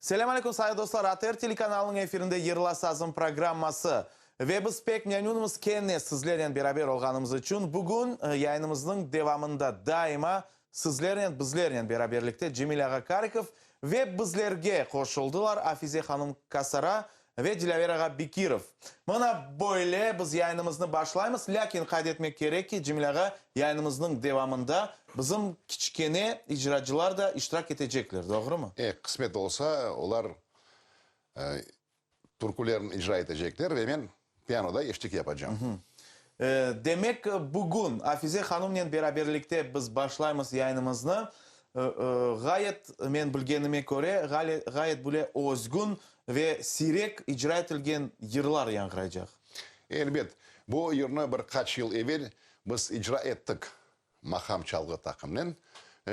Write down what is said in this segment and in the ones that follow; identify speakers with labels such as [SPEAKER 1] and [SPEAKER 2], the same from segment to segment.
[SPEAKER 1] Selâm aleyküm, sayğı dostlar! ATR telekanalınıñ efirinde Yırla sazım programması. Ve biz pek memnünmiz kene sizlernen beraber olğanımız içün. Bugün yayınımıznıñ devamında daima sizlernen, bizlernen beraberlikte Cemil ağa Karikov ve bizlerge qoşuldılar Afize hanım Kasara ve Dilâver ağa Bekirov. Mına böyle biz yayınımıznı başlaymız. Lâkin qayd etmek kerek ki, Cemil ağa, yayınımıznıñ devamında bizim kiçkene icracılar da iştirak etecekler, doğrumı?
[SPEAKER 2] E, qısmet olsa, olar türkülerini icra etecekler ve men pianoda eşlik yapacam.
[SPEAKER 1] Demek, bugün Afize hanımnen beraberlikte biz başlaymız yayınımıznı. Ğayet, men bilgenime köre, ğayet böyle özgün ve siyrek icra etilgen yırlar yañğıraycaq.
[SPEAKER 2] Elbet, bu yırnı bir qaç yıl evel biz icra ettik Maqam çalğı taqımnen.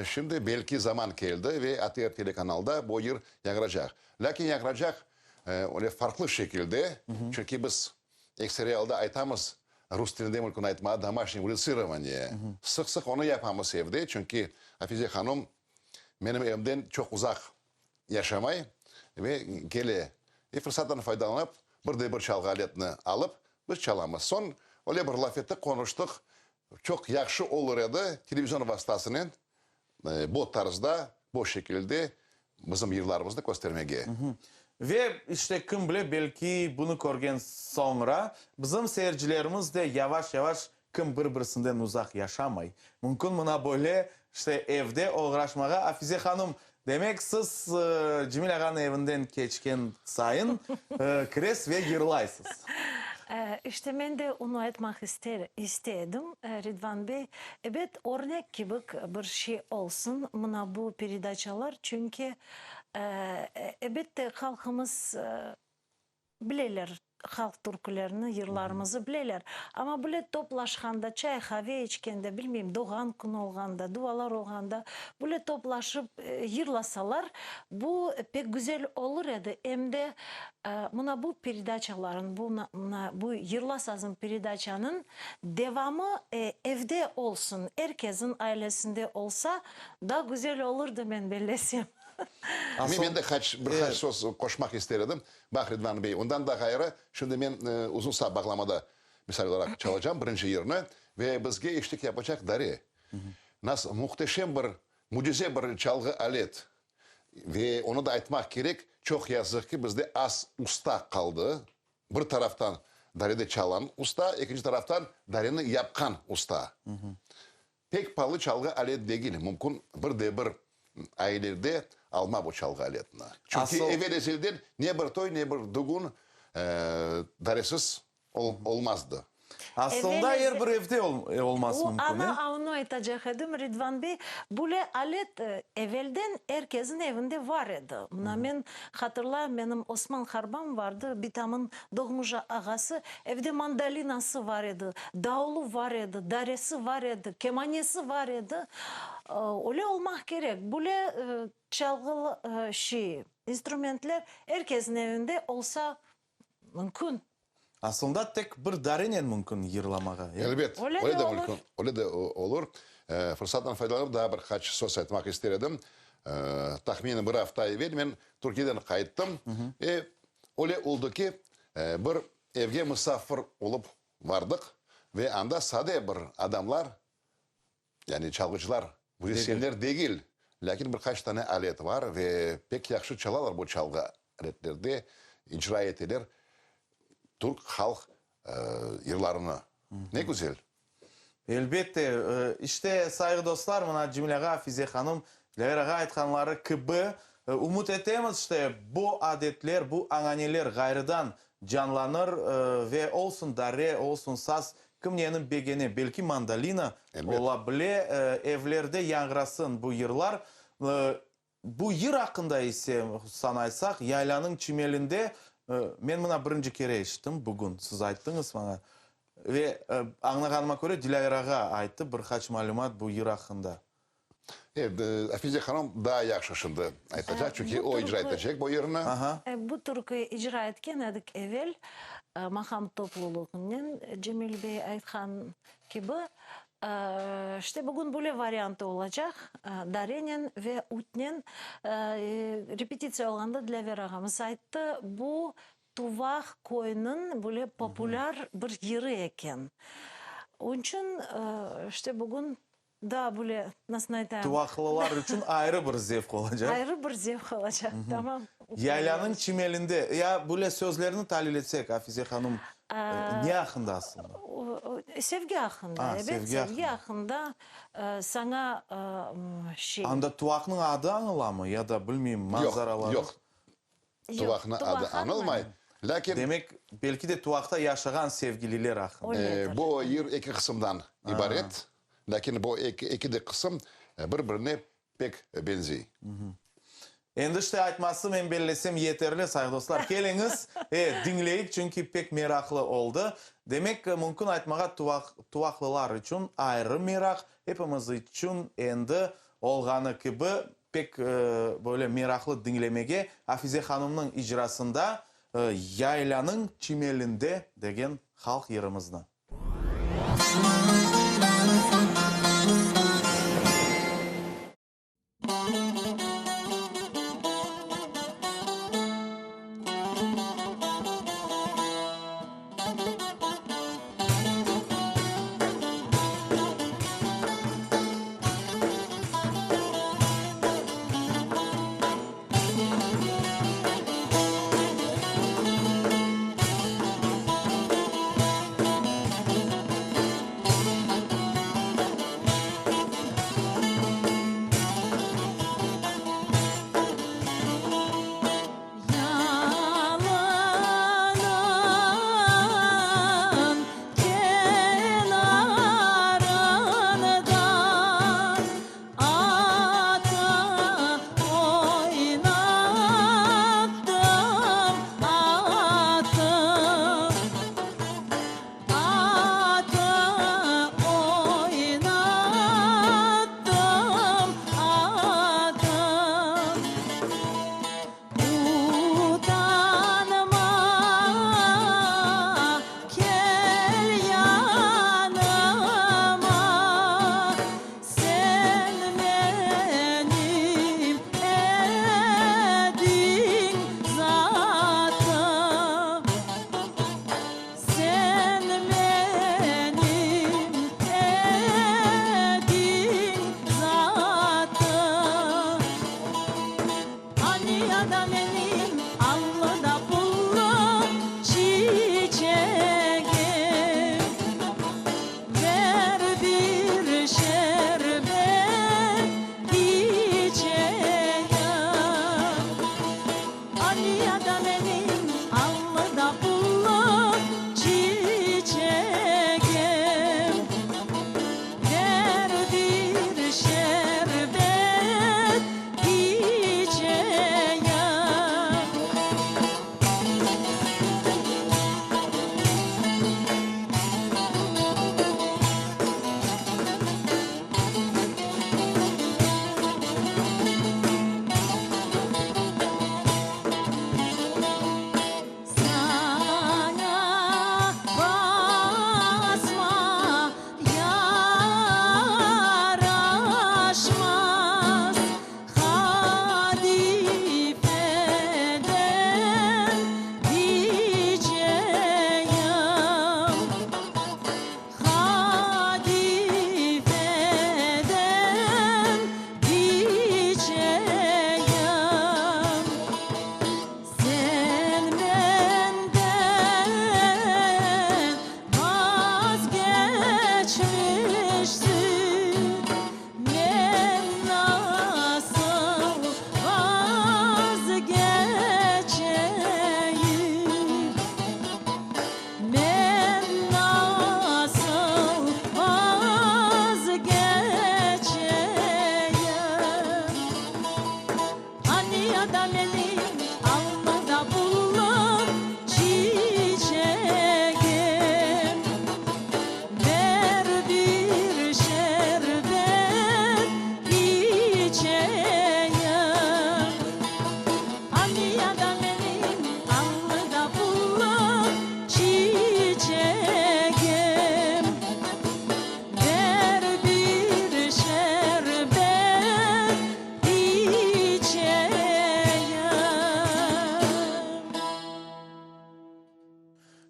[SPEAKER 2] Şimdi belki zaman keldi ve ATR telekanalda bu yır yañğıracaq. Lâkin yañğıracaq öyle farqlı şekilde, çünki biz ekseri alda aytamız, rus tilinde mümkün aytmağa, domaşnıy muzıtsirovaniye. Sıq-sıq onı yapamız evde, çünki Afize hanım menim evimden çoq uzaq yaşamay ve kele. Ve fırsattan faydalanıp, bir de bir çalğı aletini alıp, biz çalamız. Soñ öyle bir laf ettik, qonuştıq, çoq yahşı olur edi televizyon vastasınen bu tarzda, bu şekilde bizim yırlarımıznı köstermege.
[SPEAKER 1] Ve işte kim bile, belki bunı körgen soñra bizim seyircilerimiz de yavaş-yavaş Kim bir-birisinden uzaq yaşamay, mümkün mına böyle, işte, evde oğraşmağa. Afize hanım, demek siz Cemil ağanıñ evinden keçken sayın kiresiz ve yırlaysız.
[SPEAKER 3] İşte, men de onı aytmaq ister, istey edim, Ridvan bey. Ebet, örnek kibi bir şey olsun mına bu peredaçalar, çünki, ebette, halqımız Bileler, halq türkülerini, yırlarımızı bileler. Amma bile toplaşqanda, çay-qave içkende, bilmeyim, doğğan kün olğanda, dualar olğanda, bile toplaşıp yırlasalar, bu pek güzel olur edi. Em de mına bu peredaçaların, bu mına bu Yırla sazım peredaçanıñ devamı evde olsun, er kesin ailesinde olsa, daa güzel olurdı, men bellesem.
[SPEAKER 2] Men men de qaç, bir qaç söz qoşmaq ister edim. Baq, Ridvan bey, ondan da ğayrı, şimdi men uzun sap bağlamada, misal olaraq, çalacam birinci yırnı ve bizge eşlik yapacaq dare. Nas mühteşem bir, mücize bir çalğı alet. Ve onı da aytmaq kerek, çoq yazıq ki, bizde az usta qaldı. Bir taraftan darede çalan usta, ekinci taraftan dareni yapqan usta. Pek palı çalğı alet degil, mümkün bir de bir ailede alma bu çalğı aletini. Çünki evel-ezelden ne bir toy, ne bir dügün daresiz olmazdı.
[SPEAKER 1] Aslında er bir evde olması mümkün, e?
[SPEAKER 3] Ana, onı aytacaq edim, Ridvan bey, böyle alet evelden er kesin evinde var edi. Mına men hatırlayım, menim Osman harbam vardı, bitamın doğmuş ağası, Evde mandolinası var edi, davulu var edi, daresi var edi, kemanesi var edi. Öyle olmaq kerek. Böyle çalğı şey, instrumentler er kesniñ evinde olsa mümkün.
[SPEAKER 1] Aslında tek bir darenen mümkün yırlamağa, ya?
[SPEAKER 2] Elbet, öyle de mümkün, öyle de olur. Fırsattan faydalanıp daa bir qaç söz aytmaq ister edim. Tahminen bir afta evel men Türkiyeden qayttım ve öyle oldı ki, bir evge musafir olıp bardıq ve anda sade bir adamlar, yani çalğıcılar, müzisyenler degil, lâkin bir qaç tane alet var ve pek yahşı çalalar bu çalğı aletlerde, icra eteler türk halq yırlarını. Ne güzel!
[SPEAKER 1] Elbette, işte, sayğı dostlar, mına Cemil ağa, Afize hanım, Dilâver ağa aytqanları kibi, ümüt etemiz, işte, bu adetler, bu añaneler ğayrıdan canlanır ve olsun darre, olsun saz, kim neni begene, belki mandolina ola bile, evlerde yañğırasın bu yırlar. Bu yır aqqında ise, hususan aytsaq, Yaylanıñ çimelinde, men mına birinci kere eşittim, bugün siz ayttıñız maña ve añlağanıma köre, Dilâver ağa ayttı bir qaç malümat bu yır aqqında.
[SPEAKER 2] Evet, Afize hanım daa yahşı şimdi aytacaq, çünki o icra etecek bu yırnı.
[SPEAKER 3] Bu türkü icra etken edik evel, maqam toplulığınen, Cemil bey aytqan kibi. İşte bugün böyle variantı olacaq, darenen ve utnen. Repetitsiya olğanda Dilâver ağamız ayttı, bu Tuvaq köyniñ böyle populâr bir yırı eken. Onıñ içün işte bugün daa böyle, nasıl aytayım.
[SPEAKER 1] Tuvaqlılar içün ayrı bir zevq olacaq.
[SPEAKER 3] Ayrı bir zevq olacaq, tamam.
[SPEAKER 1] Yaylanıñ çimelinde, ya böyle sözlerni talil etsek, Afize hanım, ne aqqında aslında?
[SPEAKER 3] Sevgi aqqında, ebet, sevgi aqqında saña şey.
[SPEAKER 1] Anda tuvaqnıñ adı añılamı ya da, bilmeyim, manzaraları?
[SPEAKER 2] Yoq, yoq, tuvaqnıñ adı añılmay, lâkin.
[SPEAKER 1] Demek, belki de tuvaqta yaşağan sevgililer aqqında.
[SPEAKER 2] Bu yır eki qısımdan ibaret, lâkin bu eki de qısım bir-birine Pek benzey.
[SPEAKER 1] Endi işte aytması, men bellesem, yeterli, sayğı dostlar. Keliñiz, e, diñleyik, çünki pek meraqlı oldı. Demek, mümkün aytmağa, tuvaq, tuvaqlılar içün ayrı meraq, epimiz içün endi olğanı kibi, pek, e, böyle meraqlı diñlemege Afize hanımnıñ icrasında, e, Yaylanıñ çimelinde degen halq yırımıznı.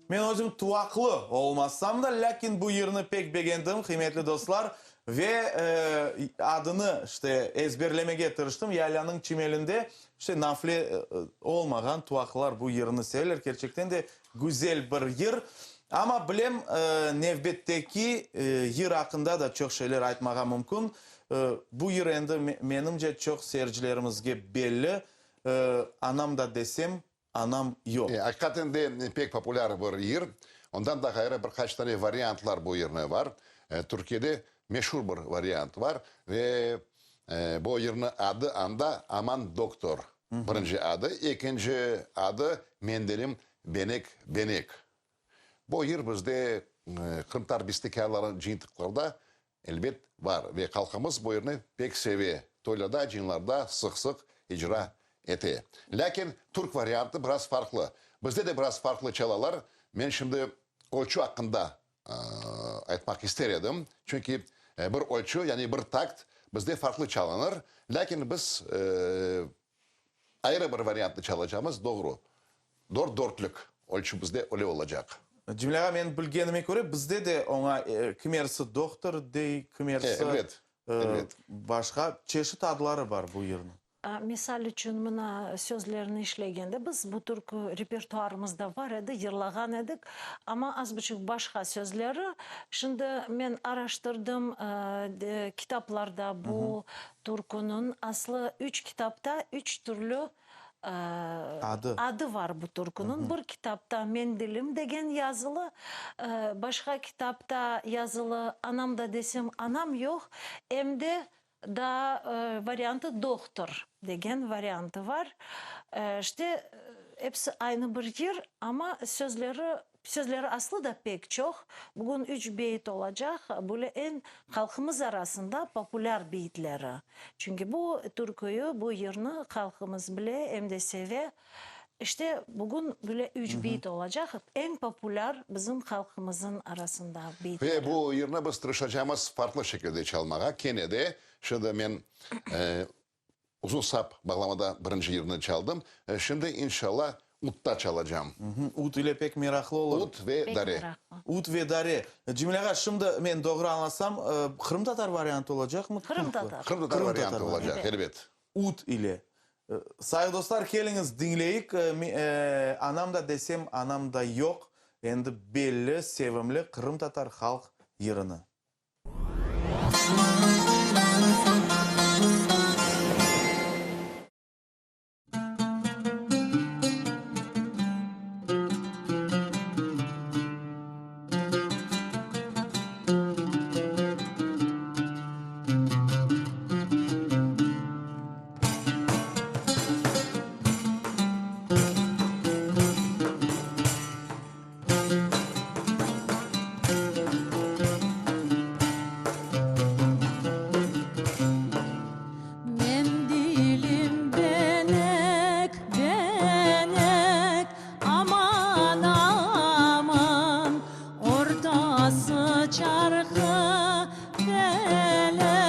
[SPEAKER 1] Men özüm tuvaqlı olmasam da, lâkin bu yırnı pek begendim, qıymetli dostlar, ve adını, işte, ezberlemege tırıştım. Yaylanıñ çimelinde, işte, nafle olmağan tuvaqlılar bu yırnı seveler. Kerçekten de güzel bir yır. Amma bilem, nevbetteki yır aqqında da çoq şeyler aytmağa mümkün. Bu yır endi, menimce, çoq seyircilerimizge belli. Anam da desem, Anam yoq.
[SPEAKER 2] Aqiqaten de pek populâr bir yır. Ondan da ğayrı bir qaç tane variantlar bu yırnı bar. Türkiyede meşur bir variant bar ve bu yırnı adı anda Aman doktor birinci adı, ekinci adı Mendilim benek benek. Bu yır bizde qırımtatar bestekârlarınıñ cıyıntıqlarında Elbet, bar ve halqımız bu yırnı pek seve, toylarda, cıyınlarda sıq-sıq icra ete. Lâkin türk variantı biraz farqlı. Bizde de biraz farqlı çalalar. Men şimdi ölçü aqqında aytmaq ister edim. Çünki bir ölçü, yani bir takt bizde farqlı çalınır. Lâkin biz Ayrı bir variantnı çalacamız, doğru. Dört dörtlük ölçü bizde öyle olacaq.
[SPEAKER 1] Cemile ağa, men bilgenime köre, bizde de oña kimersi dohtor dey, kimersi
[SPEAKER 2] Elbet, elbet.
[SPEAKER 1] başqa çeşit adları bar bu yırnıñ.
[SPEAKER 3] Misal içün, mına sözlerni işlegende biz bu türkü repertuarımızda bar edi, yırlağan edik, amma az buçuq başqa sözleri. Şimdi men araştırdım, kitaplarda bu Türküniñ aslı üç kitapta üç türlü
[SPEAKER 1] Adı.
[SPEAKER 3] adı var bu türküniñ. Bir kitapta Mendilim degen yazılı, başqa kitapta yazılı Anam da desem anam yoq, em de daa variantı Dohtor degen variantı var. İşte, episi aynı bir yır, amma sözleri Sözleri aslı da pek çoq. Bugün üç beyit olacaq, böyle eñ halqımız arasında populâr beyitleri. Çünki bu türküyü, bu yırnı halqımız bile, em de seve. İşte, bugün böyle üç beyit olacaq, eñ populâr bizim halqımızın arasında beyitleri.
[SPEAKER 2] Ve bu yırnı biz tırışacamız farqlı şekilde çalmağa. Kene de, şimdi men Uzun sap bağlamada birinci yırnı çaldım. Şimdi, inşalla, udda çalacam.
[SPEAKER 1] Ud ile pek meraqlı olur.
[SPEAKER 2] Ud ve
[SPEAKER 3] Pek
[SPEAKER 2] dare.
[SPEAKER 3] meraqlı.
[SPEAKER 1] Ud ve dare. Cemile ağa, şimdi men doğru añlasam, qırımtatar variantı olacaqmı?
[SPEAKER 3] Qırımtatar.
[SPEAKER 2] Qırımtatar variantı olacaq, elbet.
[SPEAKER 1] Ud ile. Sayğı dostlar, keliñiz, diñleyik. Anam da desem, anam da yoq, endi belli, sevimli qırımtatar halq yırını.
[SPEAKER 3] Mendilim benek, benek, aman, aman, Ortası çarhı felek.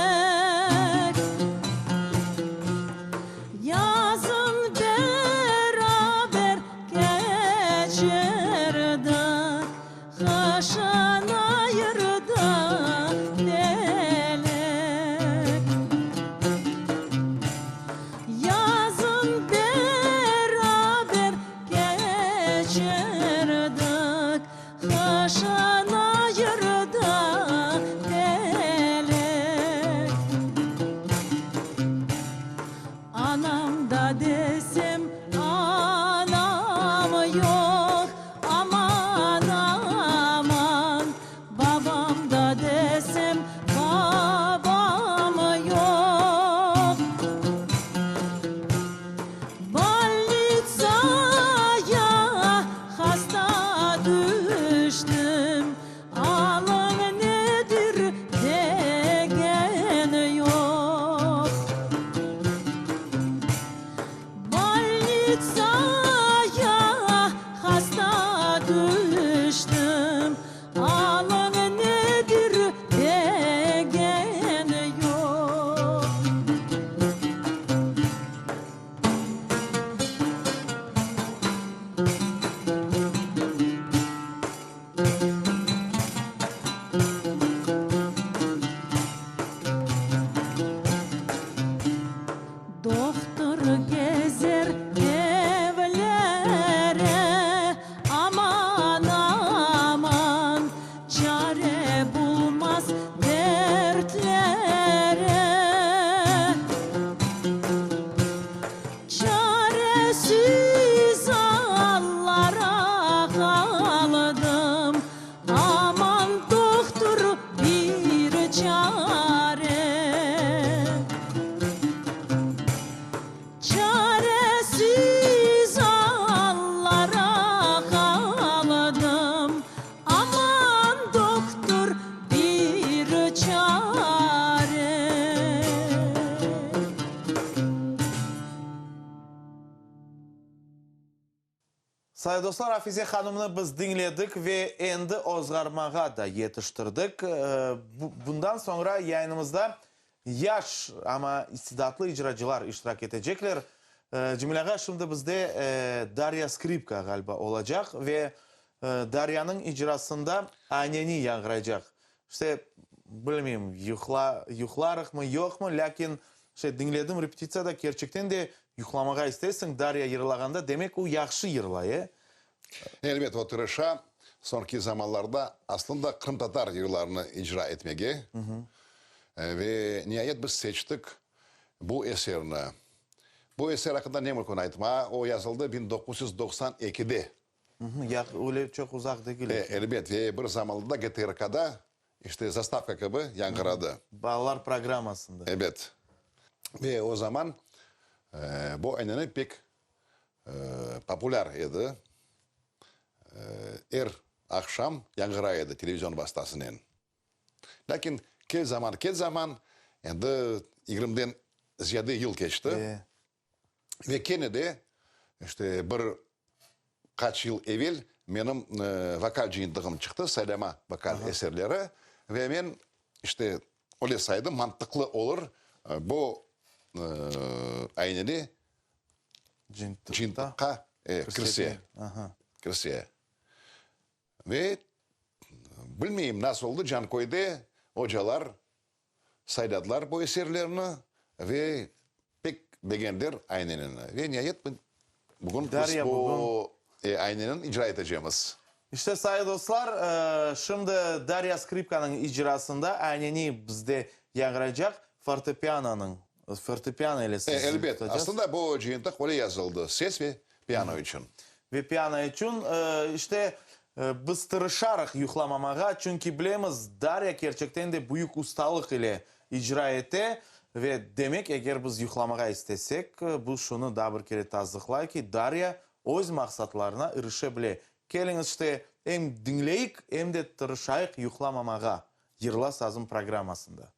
[SPEAKER 3] Yazın beraber Keçirdik qışın ayırdı felek. Yazın beraber keçirdik qışın ayırdı felek. Anam da desem, anam yoq, aman, aman, Babam da desem, babam yoq. Bolnitsaya.
[SPEAKER 1] Sayğılı dostlar, Afize hanımnı biz diñledik ve endi ozğarmağa da yetiştirdik. Bundan soñra yayınımızda yaş, amma istidatlı icracılar iştirak etecekler. Cemil ağa, şimdi bizde Darya Skripka, ğaliba, olacaq ve Daryanıñ icrasında Aneni yañğıraycaq. İşte, bilmeyim, yuqla, yuqlarıqmı, yoqmı, lâkin, işte, diñledim repetitsiyada, kerçekten de yuqlamağa isteysiñ, Darya yırlağanda, demek, o yahşı yırlay, e?
[SPEAKER 2] Elbet, o tırışa, soñki zamanlarda aslında qırımtatar yırlarını icra etmege. Ve niayet biz seçtik bu eserni. Bu eser aqqında ne mümkün aytma, o yazıldı 1992-de.
[SPEAKER 1] Ya, öyle çoq uzaq degil eken.
[SPEAKER 2] Elbet, ve bir zamanlarda GTRK-da, işte, zastavka kibi yañğıradı.
[SPEAKER 1] Balalar programmasında.
[SPEAKER 2] Ebet. Ve o zaman bu ayneni pek populâr edi. Er aqşam yañğıray edi televizion vastasınen. Lâkin kel zaman, ket zaman, endi yigirmiden ziyade yıl keçti. Ve kene de, işte, bir qaç yıl evel menim vokal cıyıntığım çıqtı, saylama vokal eserleri, ve men, işte, öyle saydım, mantıqlı olur bu ayneli cıyıntıqqa kirse, kirse. Ve bilmeyim nasıl oldı, Canköyde ocalar Sayladılar bu eserlerni ve pek begendiler aynenini. Ve niayet bugün biz bu aynenini icra etecemiz.
[SPEAKER 1] İşte, sayı dostlar, şimdi Darya Skripkanıñ icrasında ayneni bizde yañğıraycaq fortepianonıñ, fortepiano ile siz
[SPEAKER 2] Elbet. Aslında bu cıyıntıq öyle yazıldı, ses ve piano içün.
[SPEAKER 1] Ve piano içün. İşte, biz tırışarıq yuqlamamağa, çünki bilemiz, Darya kerçekten de büyük ustalıq ile icra ete. Ve, demek, eger biz yuqlamağa istesek, bu şunı daa bir kere tasdıqlay ki, Darya öz maqsatlarına irişe bile. Keliñiz, işte, em diñleyik, em de tırışayıq yuqlamamağa, Yırla sazım programmasında.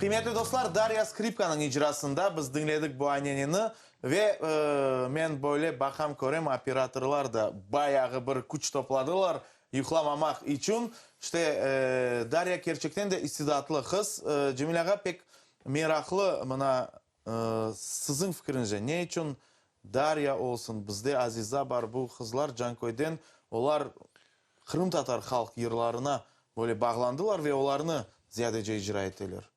[SPEAKER 1] Qıymetli dostlar, Darya Skripkanıñ icrasında biz diñledik bu aneneni ve men böyle baqam, körem, operatorlar da bayağı bir küç topladılar yuqlamamaq içün. İşte, Darya kerçekten de istidatlı qız. Cemil ağa, pek meraqlı mına siziñ fikriñizce, ne içün Darya olsun, bizde Aziza bar, bu qızlar Canköyden, olar Qırımtatar halq yırlarına böyle bağlandılar ve olarnı ziyadece icra eteler.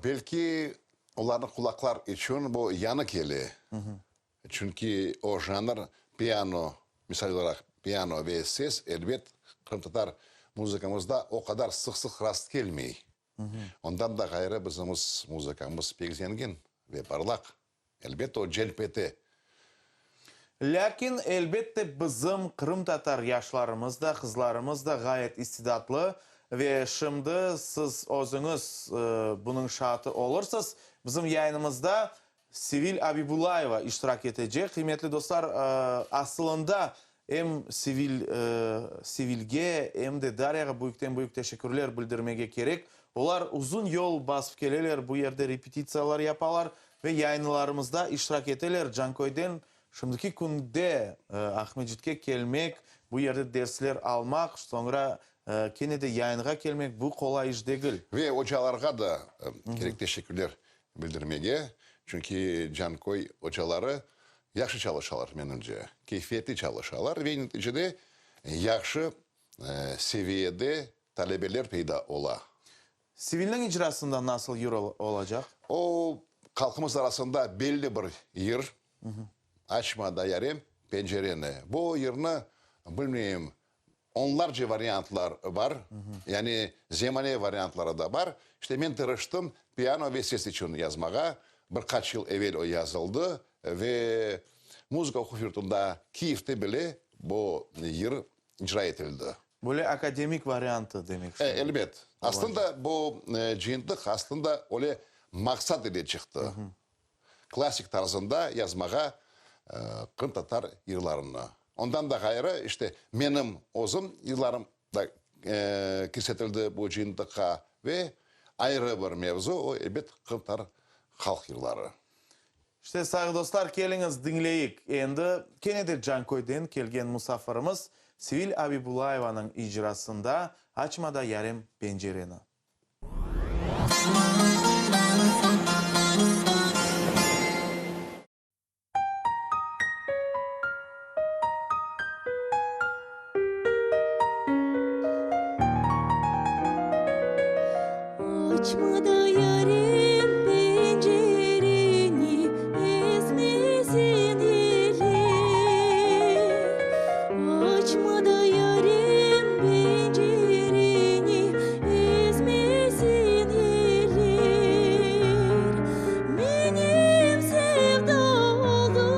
[SPEAKER 2] Belki olarnıñ qulaqlar içün bu yañı kele. Çünki o janr, piano, misal olaraq, piano ve ses, elbet, qırımtatar muzıkamızda o qadar sıq-sıq rastkelmey. Ondan da ğayrı bizimiz muzıkamız pek zengin ve parlaq. Elbette, o celp ete.
[SPEAKER 1] Lâkin, elbette, bizim qırımtatar yaşlarımız da, qızlarımız da ğayet istidatlı ve şimdi siz özüñiz bunıñ şaatı olursız. Bizim yayınımızda Sevil Abibulayeva iştirak etecek. Qıymetli dostlar, asılında em Sevil, Sevilge, em de Daryağa büyükten-büyük teşekkürler bildirmege kerek. Olar uzun yol basıp keleler, bu yerde repetitsiyalar yapalar ve yayınlarımızda iştirak eteler. Canköyden şimdiki künde Aqmescitke kelmek, bu yerde dersler almaq, soñra kene de yayınğa kelmek, bu qolay iş degil.
[SPEAKER 2] Ve ocalarğa da kerek teşekkürler bildirmege, çünki Canköy ocaları yahşı çalışalar, menimce, keyfiyetli çalışalar ve neticede yahşı seviyede talebeler peyda ola.
[SPEAKER 1] Sevilniñ icrasında nasıl yır olacaq?
[SPEAKER 2] O, halqımız arasında belli bir yır, Açma da yarem pencereni. Bu yırnı, bilmeyim, Onlarca variantlar bar, yani zemaneviy variantları da bar. İşte men tırıştım piano ve ses içün yazmağa. Bir qaç yıl evel o yazıldı ve muzıka oquv yurtunda Kiyevde bile bu yır icra etildi.
[SPEAKER 1] Böyle akademik variantı demek şimdi.
[SPEAKER 2] Elbet. Aslında bu cıyıntıq aslında öyle maqsat ile çıqtı. Klassik tarzında yazmağa qırımtatar yırlarını. Ondan da ğayrı, işte, menim özüm yırlarım da kirsetildi bu cıyıntıqqa ve ayrı bir mevzu, o, elbet, qırımtatar halq yırları.
[SPEAKER 1] İşte, sayğı dostlar, keliñiz, diñleyik. Endi kene de Canköyden kelgen musafirimiz Sevil Abibulayevanıñ icrasında Açma da yarem pencereni.
[SPEAKER 4] Açma da yarem pencereni, Esmesin yeller. Açma da yarem pencereni, Esmesin yeller. Menim sevda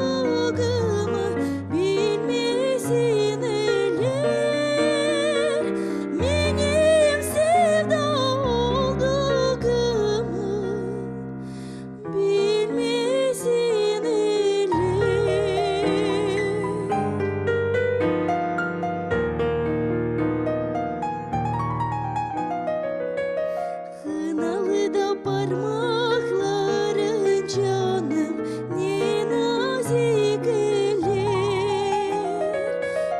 [SPEAKER 4] olduğımı bilmesin eller. Menim sevda olduğımı bilmesin eller. Hınalı da parmaqlarıñ, canım, ne nazik eller.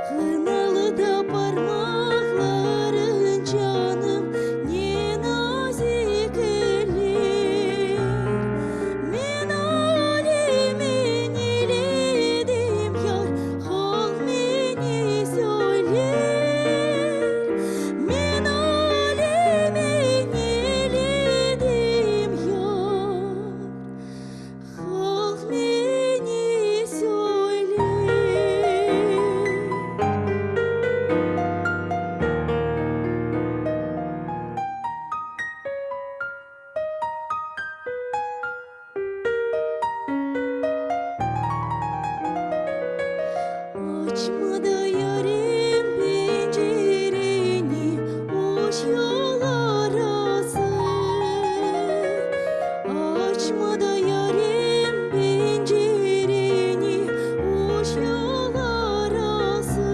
[SPEAKER 4] Hınalı da parmaqlarıñ, canım, ne nazik eller. Men aleme neyledim, yar, halq meni söyler. Men aleme neyledim, yar, halq meni söyler. Açma da yarem pencereni, Uç yol arası. Açma da yarem pencereni, Uç yol arası.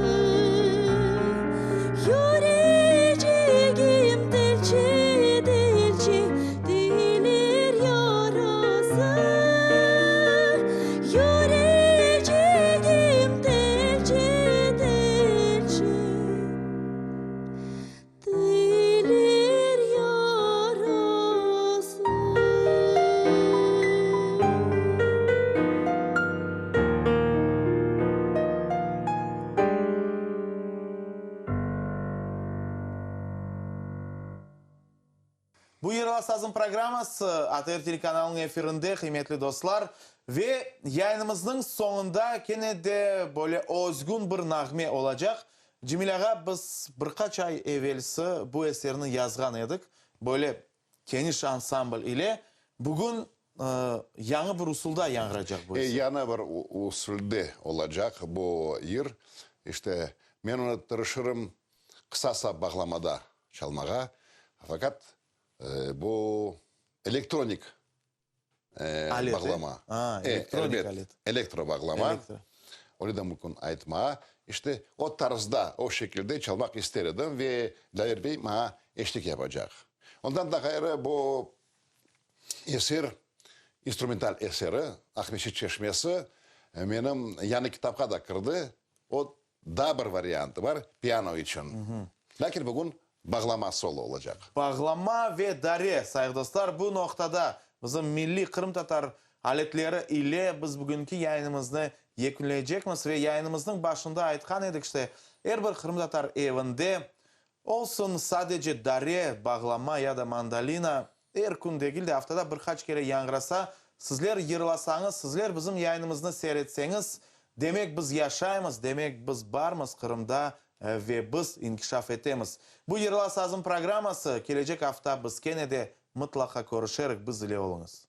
[SPEAKER 4] Yürecegim telçe-telçe, Tilir yarası. Yürecegim telçe-telçe, Tilir yarası.
[SPEAKER 1] Bu Yırla sazım programması ATR telekanalınıñ efirinde, qıymetli dostlar. Ve yayınımıznıñ soñunda kene de böyle özgün bir nağme olacaq. Cemil ağa, biz bir qaç ay evelsi bu eserni yazğan edik. Böyle. keniş ansambl ile bugün yañı bir usulda yañğıracaq bu eser.
[SPEAKER 2] Yañı bir usulde olacaq bu yır. İşte, men onı tırışırım qısa sap bağlamada çalmağa. Faqat bu elektronik
[SPEAKER 1] Alet,
[SPEAKER 2] bağlama.
[SPEAKER 1] A, elektronik
[SPEAKER 2] elbet,
[SPEAKER 1] alet.
[SPEAKER 2] Elektro bağlama.
[SPEAKER 1] Elektro.
[SPEAKER 2] Öyle de mümkün aytmağa. İşte, o tarzda, o şekilde çalmaq ister edim ve Dlaver bey maña eşlik yapacaq. Ondan da ğayrı, bu eser, instrumental eseri, Aqmescit çeşmesi, menim yañı kitapqa da kirdi. O, daa bir variantı bar, piano içün. Lâkin bugün Bağlama solo olacaq.
[SPEAKER 1] Bağlama ve dare, sayğı dostlar, bu noqtada bizim milliy qırımtatar aletleri ile biz bugünki yayınımıznı yekünleycekmiz ve yayınımıznıñ başında aytqan edik, işte, er bir qırımtatar evinde olsun sadece dare, bağlama ya da mandolina, er kün degil de aftada bir qaç kere yañğırasa, sizler yırlasañız, sizler bizim yayınımıznı seyretseñiz, demek biz yaşaymız, demek biz barmız Qırımda Ve biz inkişaf etemiz. Bu Yırla sazım programması, kelecek afta biz kene de mıtlaqa körüşerik, biz ile oluñız.